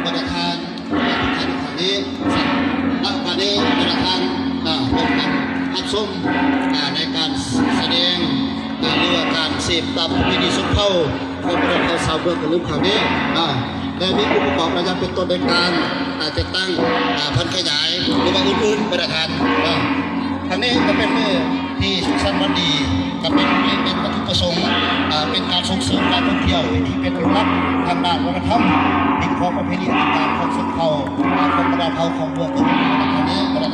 ມາດຕະຖານ ມາດຕະຖານຂັ້ນນີ້ ແລະ ບັດນີ້ ມາດຕະຖານ ອ່າ ຮ່ວມກັນຮັບຊົມ ອ່າ ໃນການສະແດງ ອ່າ ຫຼືວ່າການສືບຕາມປະເພນີຊົນເຜົ່າ ຂອງບັນດາເຜົ່າຊາວເມືອງກະລຶມເຮົານີ້ ອ່າ ແລະ ມີອົງປະກອບຫຼາຍຢ່າງ ເປັນຕົ້ນໃນການ ອ່າ ຈັດຕັ້ງ ອ່າ ຜັນຂະຫຍາຍ ຫຼືວ່າອື່ນໆ ບັນດາທ່ານ ອ່າ ທັງນີ້ກໍເປັນມື້ທີ່ສຸກສັນວັນດີ ກໍເປັນ ເປັນວັດຖຸປະສົງ ອ່າ ເປັນການສົ່ງເສີມການທ່ອງທ່ຽວທີ່ເປັນອະນຸລັກທາງດ້ານວັດທະນະທຳ ຮີດຄອງປະເພນີອັນດີງາມຂອງຊົນເຜົ່າ ອ່າ ຂອງບັນດາເຜົ່າຂອງເມືອງກະລຶມ ບັນດາທ່ານນີ້ ບັນດາ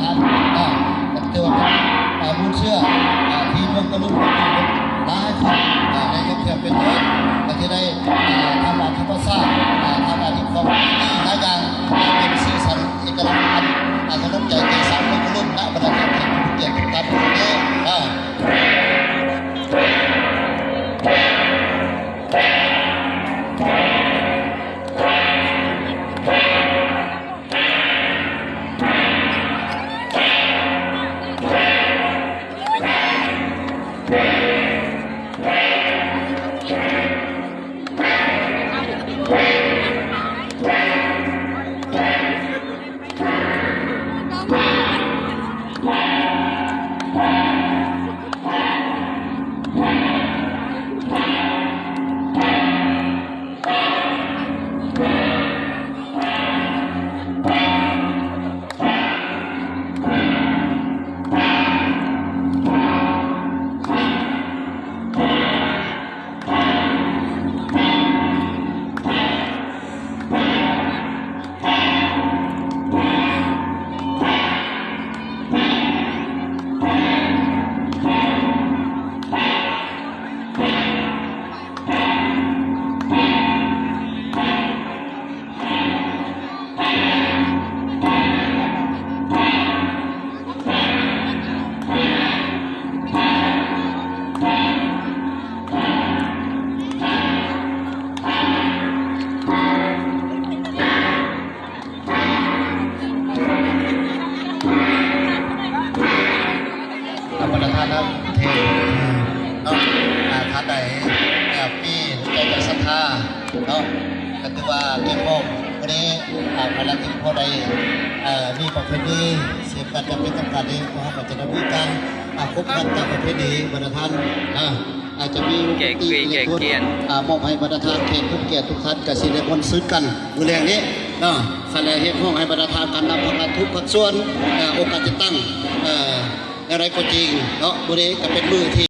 ວັດທະນະທຳເທດເນາະ ອ່າ ທ່ານໃດ ອ່າ ມີໃຈໃຈສັດທາເນາະ ກໍຖືວ່າກ່ຽວຂ້ອງມື້ນີ້ ອ່າ ພະນັກກິນພໍໄດ້ ເອີ ມີປະເພນີ ເສຍການຈຳເປັນສຳຄັນນີ້ ພວກເຮົາກໍຈະດຳເນີນການ ອ່າ ຄົບກັນຕາມປະເພນີວັດທະນະທຳ ອ່າ ອາດຈະມີ ແກກເກຍ ແກກເກຍ ອ່າ ມອບໃຫ້ບັນດາທ່ານແຂກຜູ້ເກີດທຸກທ່ານ ກະຊິໄດ້ມ່ວນຊື່ນກັນມື້ແລງນີ້ເນາະ. ສະແດງຮຽກຮ້ອງໃຫ້ບັນດາທ່ານການນຳພາກລັດທຸກພາກສ່ວນ ເອີ ອົງການຈັດຕັ້ງ ເອີ ແນວໃດກໍຈິງເນາະ ມື້ນີ້ກໍເປັນມື້ທີ່